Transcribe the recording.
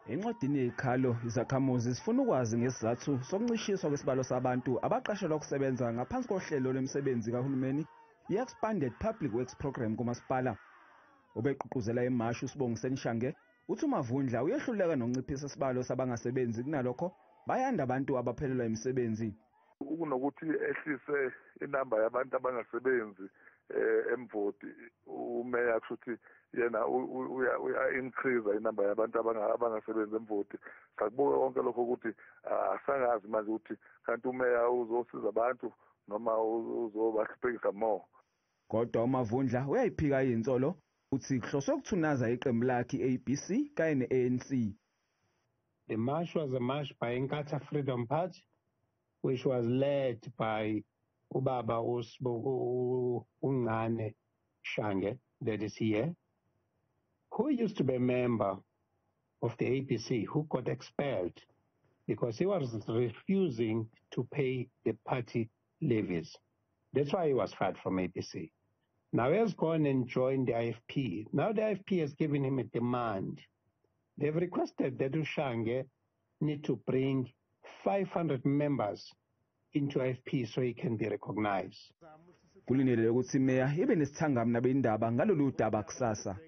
Encwadini yezikhalo, izakhamuzi zifuna ukwazi ngesizathu sokuncishiswa kwesibalo sabantu abaqashelwa ukusebenza ngaphansi kohlelo lwemisebenzi kahulumeni i-Expanded Public Works Programme kumasipala. Obegqugquzela imashi, uSibongiseni Shange, uthi uMavundla uyehluleka nokunciphisa isibalo sabangasebenzi, kunalokho bayanda abantu abaphelelwa imisebenzi. Kunokuthi ehlise inamba yabantu abangasebenzi eMvoti, umeya kusho ukuthi yena uya increase inamba yabantu abangasebenzi eMvoti. Sakubuka konke lokho ukuthi asangazi manje ukuthi kanti umeya uzosiza abantu noma uzobahluphekisa more. Kodwa uMavundla uyayiphika izinsolo, uthi kuhloswe ukuthunaza iqembu lakhe i-ABC kanye ne-ANC. The march was a march by Inkatha Freedom Party, which was led by Ubaba Ungane Shange, that is here, who used to be a member of the ABC, who got expelled because he was refusing to pay the party levies. That's why he was fired from ABC. Now he has gone and joined the IFP. Now the IFP has given him a demand. They've requested that uShange need to bring 500 members into IFP so he can be recognized. Kulindeleke ukuthi imeya ibe nesithangami nabezindaba ngalolu daba kusasa.